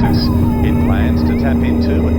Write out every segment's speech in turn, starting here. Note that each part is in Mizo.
crisis. It plans to tap into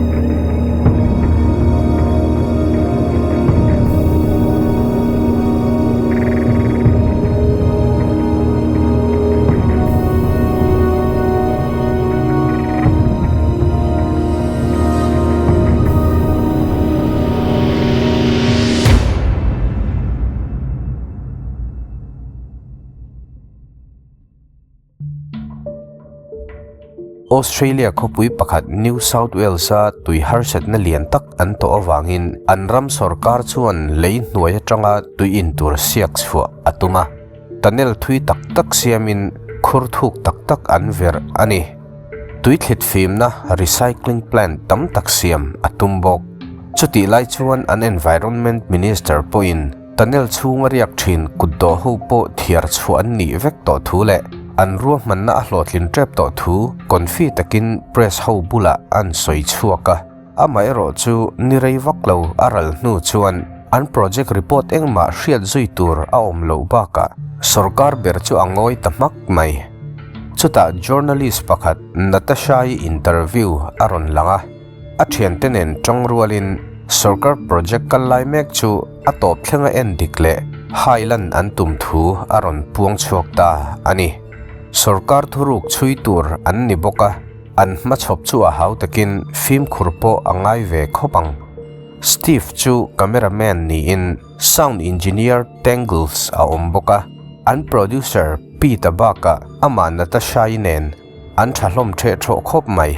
Australia khawpui pakhat New South Wales-a tui harsatna lian tak an tawh avangin an ram sorkar chuan lei hnuai atanga tui in tur siak chhuah a tum a. Tunnel thui tak tak siamin khur thuk tak tak an verh a ni. Tui thlit fimna recycling plant tam tak siam a tum bawk. Chutih lai chuan an Environment Minister pawhin Tunnel chhunga riak thin kutdawh ho pawh thiar chhuah an nih vek tawh thu leh an ruahmanna a hlawhtlin tep tawh thu confi takin press ho bulah an sawi chhuak a. Amaherawh chu ni rei vak lo a ral hnu chuan an project report engmah hriat zui tur a awm loh bakah sorkar ber chu a ngawi ta hmak mai. Chutah journalist pakhat Natasha-i interview a rawn lang a. A thiante nen tawng rualin sorkar project kal lai mek chu a tawp thlenga en dik leh hailan an tum thu a rawn puang chhuak ta a ni. Sorkar thuruk chhui tur an ni bawk a, an hmachhawp chu a hau takin fimkhur pawh a ngai ve khawp ang. Steve chu cameraman niin sound engineer Tangles a awm bawk a, an producer Pete-a bakah amah Natasha-i nen an tha hlawm theh thawh khawp mai.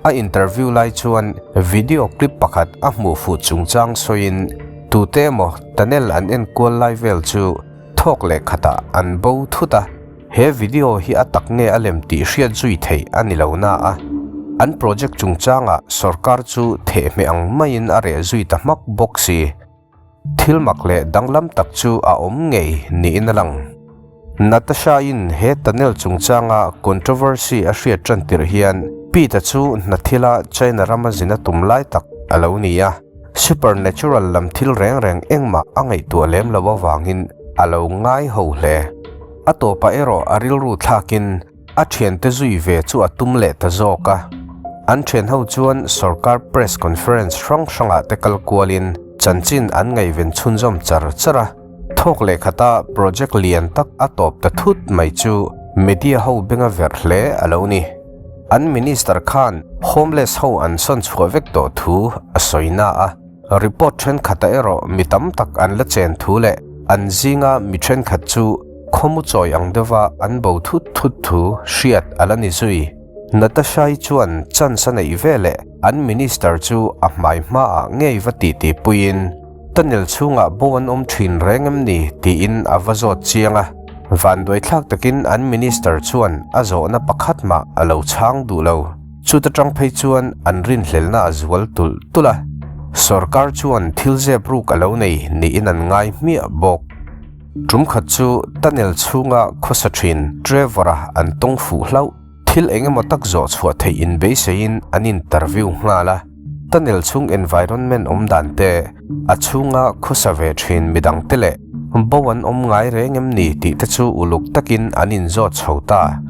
A interview lai chuan video clip pakhat a hmuh fuh chungchang sawiin tute emaw tunnel an enkual lai vel chu thawk leh khatah an bo thut a, he video hi a tak nge a lem tih hriat zui theih a ni lo na a, an project chungchangah sorkar chu thehhmeh ang maiin a reh zui ta hmak bawk si. Thil mak leh danglam tak chu a awm ngei niin a lang. Natasha-in he tunnel chungchanga controversy a hriat tan tirh hian Pete-a chu hna thila China rama zin a tum lai tak a lo ni a, supernatural lam thil reng reng engmah a ngaihtuah lem lo avangin a lo ngai ho hle. A tawpah erawh a rilru thlakin A thiante zui ve chu a tum leh ta zawk a. An thian ho chuan sorkar press conference hrang hrangah te kal kualin chanchin an ngaihven chhunzawm char char a. Thawk leh khata project lian tak a tawp ta thut mai chu media ho benga verh hle a lo ni. An minister khan homeless ho an sawn chhuah vek tawh thu a sawi na a. Report thenkhatah erawh mi tam tak an la chen thu leh an zinga mi thenkhat chu khawmu chawi ang deuha an bo thut thut thu hriat a la ni zui. Natasha-i chuan chance a neih veleh an minister chu a hmai hmaah ngei va titi puiin tunnel chhungah bo an awm thin reng em ni tiin a va zawt chiang a. Vanduaithlak takin an minister chuan a zawhna pakhat mah a lo chhang duh lo. Chuta tang phei chuan an rinhlelna a zual tulh tulh a, sorkar chuan thil zep ruk a lo nei niin an ngai hmiah bawk. Tum khat chu tunnel chhunga khawsa thin Trevor-a an tawng fuh hlauh. Thil eng emaw tak zawh chhuah theih inbeiseiin an interview nghal a, tunnel chhung environment awm dan te, a chhunga khawsa ve thin midang te leh bo an awm ngai reng em ni tih te chu uluk takin an inzawt chho ta.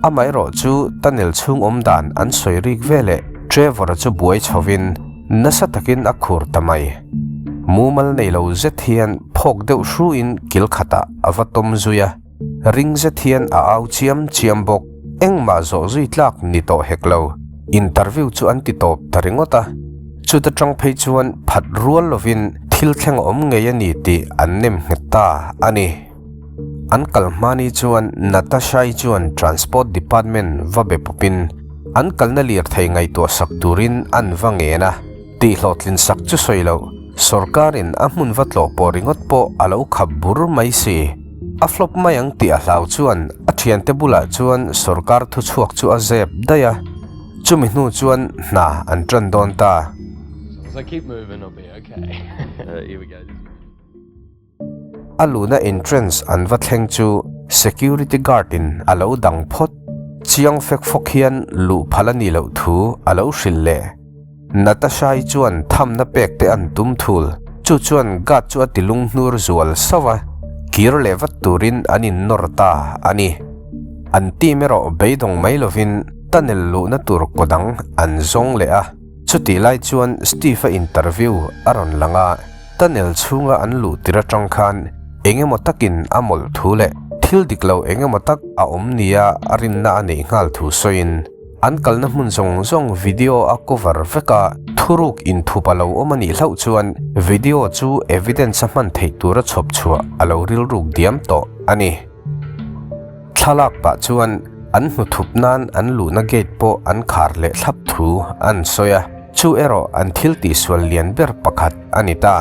Amaherawh chu tunnel chhung awm dan an sawi rik veleh Trevor-a chu buai chhovin nasa takin a khur ta mai. Mumal nei lo zet hian phawk deuh hruin kil khatah a va tawm zui a, ring zet hian a au chiam chiam bawk. Engmah zawh zui tlak ni tawh hek lo. Interview chu an ti tawp ta ringawt a, chuta tang phei chuan phat rual lovin thil thleng a awm ngei a ni tih an nem nghet ta a ni. An kal hmani chuan Natasha-i chuan Transport Department va be pawpin an kalna lirthei ngaihtuah sak turin an va ngen a, tihhlawhtlin sak chu sawi loh, sorkarin a hmun va tlawh pawh ringawt pawh a lo khap bur mai si. A flop mai ang tih a hlau chuan a thiante bulah chuan sorkar thuchhuak chu a zep daih a, chumi hnu chuan hna an tan dawn ta. A luna entrance an va thleng chu security guard in a lo dang phawt. Chiang fek fawk hian luh phal a nih loh thu a lo hrilh leh. Natasha-i chuan thamna pek te an tum thul. Chu chuan guard chu a ti lunghnur zual sauh a, kir leh vat turin an innawr ta a ni. An team erawh beidawng mai lovin. Tunnel luhna tur kaw dang an zawng leh a. Chutih lai chuan Steve-a interview a rawn lang a, tunnel chhunga an luh tir atang khan eng emaw takin a mawlh thu leh thil dik lo eng emaw tak a awm nia a rinna a neih nghal thu sawiin an kalna hmun zawng zawng video a cover vek a, thuruk inthup a lo awm a nih hlauh chuan video chu evidence a hman theih tura chhawp chhuah a lo rilruk diam tawh a ni. Thlalak pah chuan an hnuthup nan an luhna gate pawh an khar leh thlap thu an sawi a, chu erawh an thil tihsual lian ber pakhat a ni ta.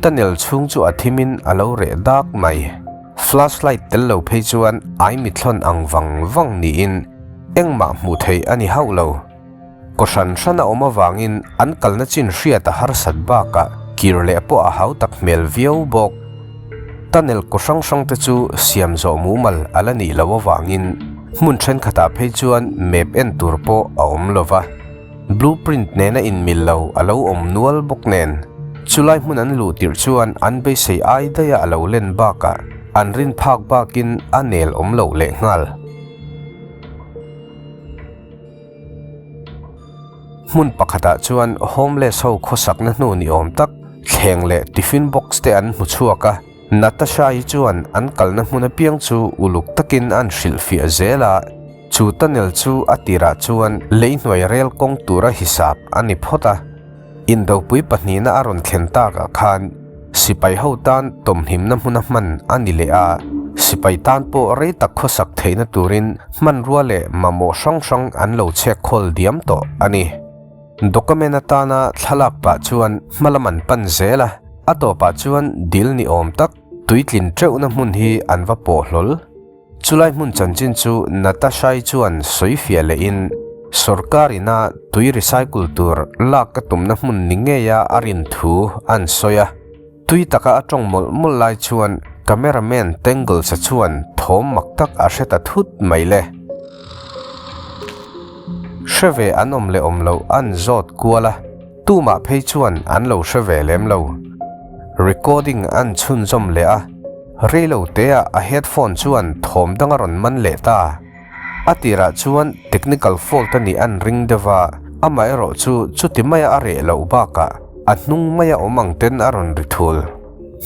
Tunnel chhung chu a thimin a lo reh dak mai. Flashlight tel lo phei chuan ai mithlawn ang vang vang niin engmah hmuh theih a ni hauh lo. Kaw hran hran a awm avangin an kalna chin hriat a harsat bakah kir leh pawh a hau tak hmel viau bawk. Tunnel kaw hrang hrang te chu siam zawh mumal a la nih loh avangin hmun thenkhatah phei chuan map en tur pawh a awm lo va, blueprint nena inmil lo a lo awm nual bawk nen. Chulai hmun an luh tirh chuan an beisei ai daih a a lo len bakah an rin phak bakin a nel awm loh lehnghal. Hmun pakhatah chuan homeless ho khawsakna hnu ni awm tak thleng leh tiffin box te an hmu chhuak a, Natasha-i chuan an kalna hmun apiang chu uluk takin an hrilhfiah zel a, chu tunnel chu a tirah chuan lei hnuai rel kawng tura hisap a ni phawt a. Indopui pahnihna a rawn thlen takah khan sipai ho tan tawmhimna hmuna hman a ni leh a, sipai tan pawh rei tak khawsak theihna turin hmanrua leh mamawh hrang hrang an lo chhek khawl diam tawh a ni. Document atana thlalak pah chuan hmalam an pan zel a, a tawpah chuan dil ni awm tak tuitlin teuhna hmun hi an va pawh hlawl. Chulai hmun chanchin chu Natasha-i chuan sawi fiah lehin, Sorkar ina tui recycle tur lak ka tumna hmun ni ngeia a rin thu an sawi a. Tui taka a tawng mawlh mawlh lai chuan cameraman Tangles-a chuan thawm mak tak a hre ta thut mai le. Hre ve an awm leh awm loh an zawt kual a, tumah phei chuan an lo hre ve lem lo. Recording an chhunzawm leh a. Reilo teah a headphone chuan thawm dang a rawn man leh ta. A tirah chuan technical fault a nih an ring deuh a, amaherawh chu chuti maia a reh loh bakah a hnung maia awm ang ten a rawn ri thul.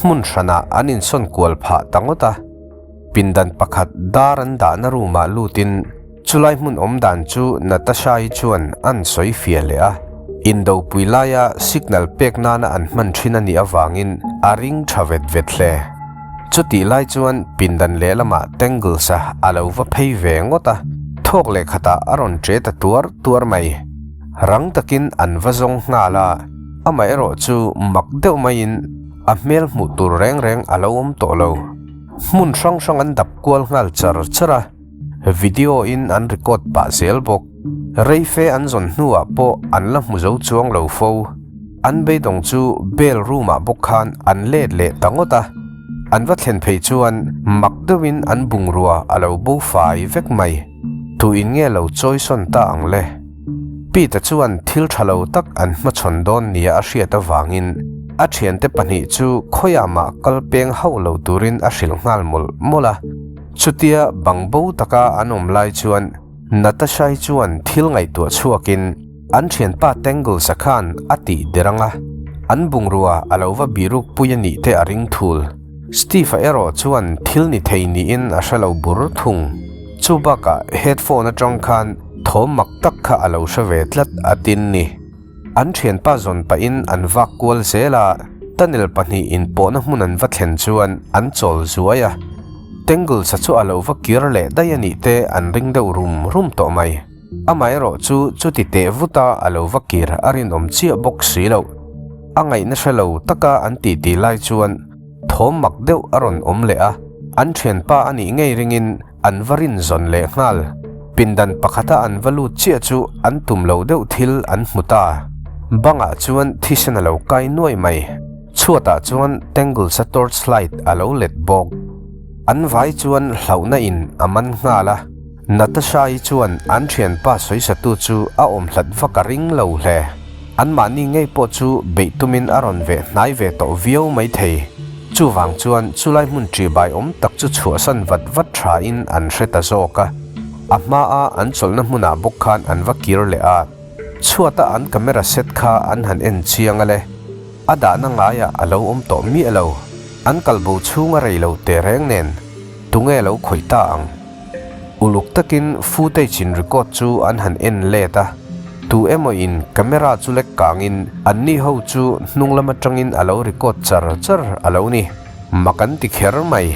Hmun hranah an insawn kual phah ta ngawt a. Pindan pakhat dar an dahna room ah lutin chulai hmun awm dan chu Natasha-i chuan an sawi fiah leh a. Indopui laia signal pek nana an hman thin a nih avangin a ring tha vet vet hle. Chutih lai chuan pindan lehlamah Tangles-a a lo va phei ve ngawt a, thawk leh khatah a rawn che ta tuar tuar mai. Rang takin an va zawng nghal a, amaherawh chu mak deuh maiin a hmel hmuh tur reng reng a lo awm tawh lo. Hmun hrang hrang an dap kual nghal char char a. Video in an record pah zel bawk. Reife an zawn hnuah pawh an la hmu zo chuang lo fo. An beidawng chu bell room ah bawk khan an let leh ta ngawt a. An va thlen phei chuan mak deuhin an bungrua a lo bo fai vek mai. Tu in nge lo chawi sawn ta ang le? Pete chuan thil tha lo tak an hmachhawn dawn nia a hriat avangin a thiante pahnih chu khawiah mah kal peng hauh lo turin a hrilh nghal mawlh mawlh a. Chutia bang bo taka an awm lai chuan Natasha-i chuan thil ngaihtuah chhuakin an thianpa Tangles-a khan a tih der ang a, an bungrua a lo va biruk pui a nih te a ring thul. Steve-a erawh chuan thil ni thei niin a hre lo bur thung. Chu bakah headphone atang khan thawm mak tak kha a lo hre ve tlat a tin ni. An thianpa zawn pahin an vak kual zel a, tunnel pahnih inpawhna hmun an va thlen chuan an chawl zuai a. Tangles-a chu a lo va kir leh daih a nih te an ring deuh rum rum tawh mai. Amaherawh chu chuti teh vuta a lo va kir a rinawm chiah bawk si loh. A ngaihna hre lo taka an titi lai chuan thawm mak deuh a rawn awm leh a, an thianpa a nih ngei ringin An va rin zawn leh nghal. Pindan pakhata an va lut chiah chu an tum lo deuh thil an hmu ta. Bangah chuan thisen a lo kai nuai mai. Chhuatah chuan Tangles-a torchlight a lo let bawk. An vai chuan hlauhna in a man nghal a. Natasha-i chuan an thianpa sawisatu chu a awm hlat vak a ring lo hle. Anmahni ngei pawh chu beih tumin a rawn veh hnai ve tawh viau maithei. Chuvang chuan chulai hmun ṭihbai awm tak chu chhuahsan vat vat ṭhain an hre ta zawk a. A hmaa an chawlhna hmunah bawk khan an va kir leh a, chhuata an camera set kha an han en chiang a le. A dahna ngaiah a lo awm tawh miah lo. An kalbo chhunga rei lo teh reng nen tunge lo khawih ta ang? Uluk takin footage in record chu an han en let a, tu emaw in camera chu lek kangin anni ho chu hnung lam atangin a lo record char char a lo ni. Mak an ti kher mai.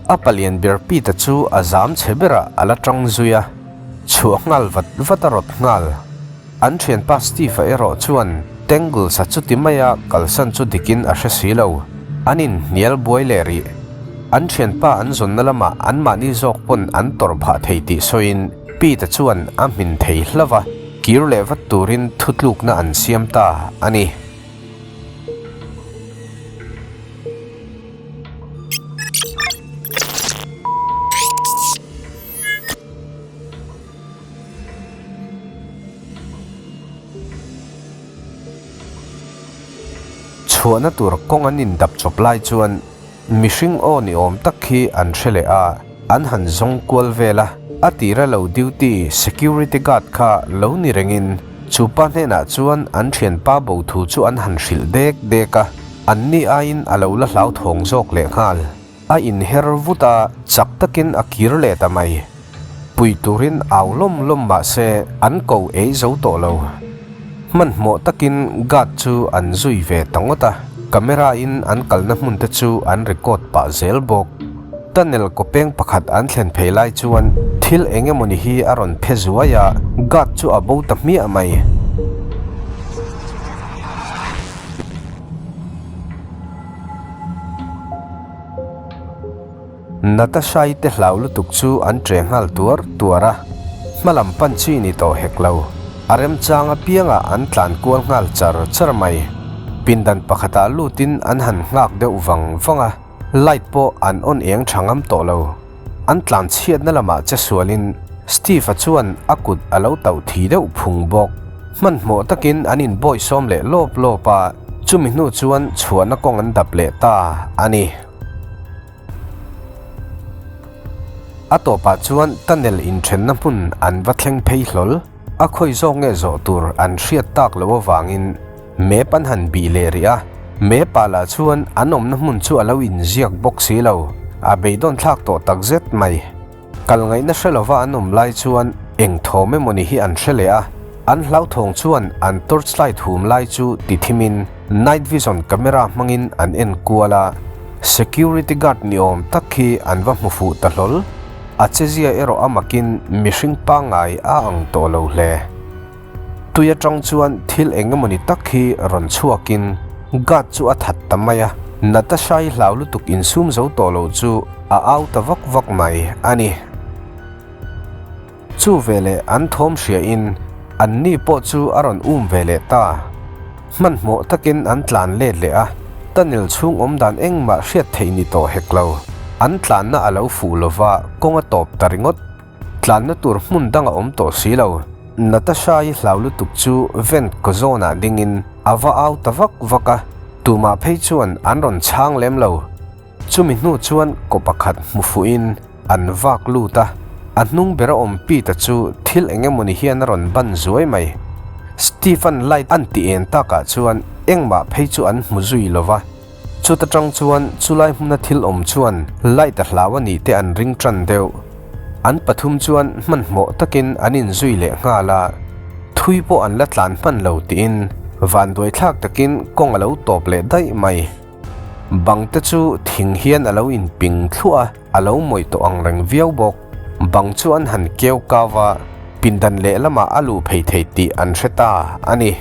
A palian ber Pete chu a zam chhe berah a la tang zui a, chhuah nghal vat vat a rawt nghal. An thianpa Steve-a erawh chuan Tangles-a chuti maia kalsan chu dikin a hre si lo. An inhnial buai leh rih. An thianpa an zawnna lamah anmahni zawk pawn an tawrh phah thei tih sawiin Pete-a chuan a hmin thei hlauh a, kir leh vat turin thutlukna an siam ta a ni. Chhuahna tur kawng an indap chawp lai chuan mihring aw ni awm tak hi an hre leh a, an han zawng kual vel a, a tira lo duty security guard kha lo ni rengin chu pa hnenah chuan an thianpa bo thu chu an han hrilh dek dek a, anni aiin a lo la hlauthawng zawk lehnghal. A inher vut a, chak takin a kir leh ta mai. Pui turin au lawm lawm mah se an ko ei zo tawh lo. Hmanhmawh takin guard chu an zui ve ta ngawt a, camera in an kalna hmun te chu an record pah zel bawk. Tunnel kawpeng pakhat an thlen phei lai chuan thil eng emawni hi a rawn phe zuai a, guard chu a bo ta hmiah mai. Natasha-i te hlau lutuk chu an ṭe nghal tuar tuar a, hmalam pan chi ni tawh hek lo. A remchang apiangah an tlan kual nghal char char mai. Pindan pakhatah lutin an han nghak deuh vang vang a, light pawh an on eng tha ngam tawh lo. An tlan chhiatna lamah che sualin Steve-a chuan a kut a lo tauh thi deuh phung bawk. Hmanhmawh takin an inbawisawm leh lawp lawp a, chumi hnu chuan chhuahna kawng an dap leh ta a ni. A tawpah chuan tunnel inthenna hmun an va thleng phei hlawl. A khawi zawk nge zawh tur an hriat tak loh avangin map an han bih leh rih a. Map ah lah chuan an awmna hmun chu a lo inziak bawk si lo. A beidawn thlak tawh takzet mai. Kal ngaihna hre lova an awm lai chuan eng thawm emawni hi an hre leh a, an hlauthawng chuan an torchlight hum lai chu ti thimin night vision camera hmangin an en kual a, security guard ni awm tak hi an va hmu fuh ta hlawl. A chezia erawh a makin mihring pangngai a ang tawh lo hle. Tui atang chuan thil eng emawni tak hi rawn chhuakin guard chu a that ta mai a, Natasha-i hlau lutuk insum zo tawh lo chu a au ta vak vak mai a ni. Chu veleh an thawm hriain anni pawh chu a rawn um ve leh ta. Hmanhmawh takin an tlan let leh a, tunnel chhung awm dan engmah hriat theih ni tawh hek lo. An tlanna a lo fuh lova kawng a tawp ta ringawt. Tlanna tur hmun dang a awm tawh si lo. Natasha-i hlau lutuk chu vent kaw zawnah dingin a va au ta vak vak a, tumah phei chuan an rawn chhang lem lo. Chumi hnu chuan kaw pakhat hmu fuhin an vak lut a, a hnung bera awm Pete-a chu thil eng emawni hian a rawn ban zuai mai. Steve-a'n light an ti en takah chuan engmah phei chu an hmu zui lo va. Chuta tang chuan chulai hmuna thil awm chuan light a hlau a nih te an ring tan deuh. An pathum chuan hmanhmawh takin an inzui leh nghal a, thui pawh an la tlan hman lo tiin vanduai thlak takin kawng a lo tawp leh daih mai. Bang te chu thing hian a lo inping thluah a, a lo mawih tawh ang reng viau bawk. Bang chu an han keu kau a, pindan lehlamah a luh phei thei tih an hre ta a ni.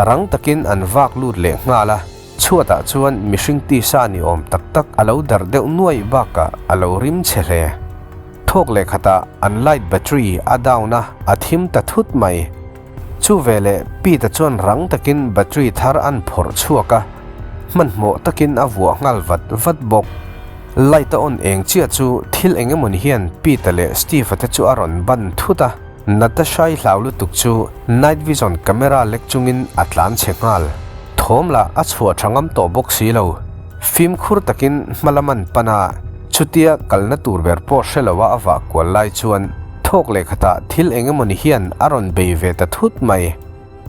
Rang takin an vak lut leh nghal a. Chhuatah chuan mihring tisa ni awm tak tak a lo darh deuh nuai bakah a lo rim chhe hle. Thawk leh khatah an light battery a down a, a thim ta thut mai. Chu veleh Pete-a chuan rang takin battery thar an phawrh chhuak a, hmanhmawh takin a vuah nghal vat vat bawk. Light a on eng chiah chu thil eng emawni hian Pete-a leh Steve-a te chu a rawn ban thut a. Natasha-i hlau lutuk chu night vision camera lek chungin a tlan chhe nghal. Thawm lah a chhuah tha ngam tawh bawk si lo. Fimkhur takin hmalam an pan a, chutia kalna tur ber pawh hre loa a vah kual lai chuan thawk leh khatah thil eng emawni hian a rawn bei ve ta thut mai.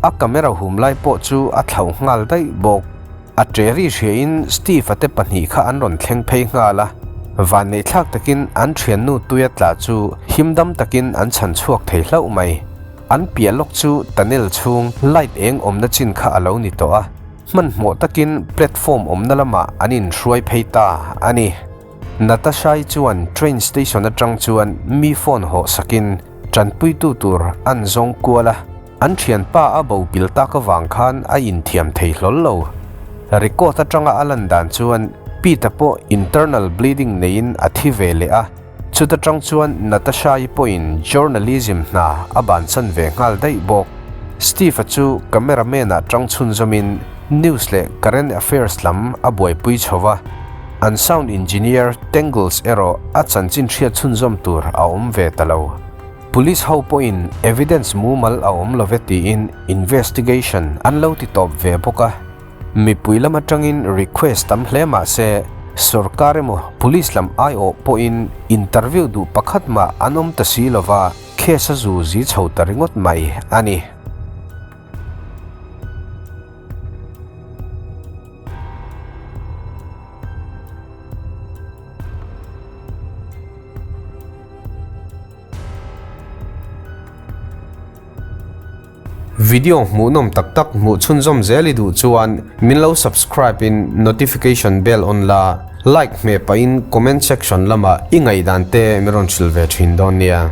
A camera hum lai pawh chu a thlauh nghal daih bawk. A ṭe ri hriain Steve-a te pahnih kha an rawn thleng phei nghal a, vanneihthlak takin an ṭhiannu tuia tla chu himdam takin an chhan chhuak thei hlauh mai. An piah lawk chu tunnel chhung light eng awmna chin kha a lo ni tawh a, hmanhmawh takin platform awmna lamah an inhruai phei ta a ni. Natasha-i chuan train station atang chuan mi phone hawh sakin tanpuitu tur an zawng kual a, an thianpa a bo pil tak avang khan a inthiam thei hlawl lo. Record atanga a lan dan chuan Pete-a pawh internal bleeding neiin a thi ve leh a, chuta tang chuan Natasha-i pawhin journalism hna a bansan ve nghal daih bawk. Steve-a chu cameraman-ah tang chhunzawmin news leh current affairs lam a buaipui chho va. An sound engineer Tangles erawh a chanchin hriat chhunzawm tur a awm ve ta lo. Police ho pawhin evidence mumal a awm lo ve tiin investigation an lo ti tawp ve bawk a. Mipui lam atangin request tam hle mah se sorkar emaw police lam aiawh pawhin interview duh pakhat mah an awm ta si lova case a zu zi chho ta ringawt mai a ni. Video hmuhnawm tak tak hmuh chhunzawm zel i duh chuan min lo subscribe in notification bell on la, like hmeh pahin comment section lamah i ngaihdan te min rawn hrilh ve thin dawn nia.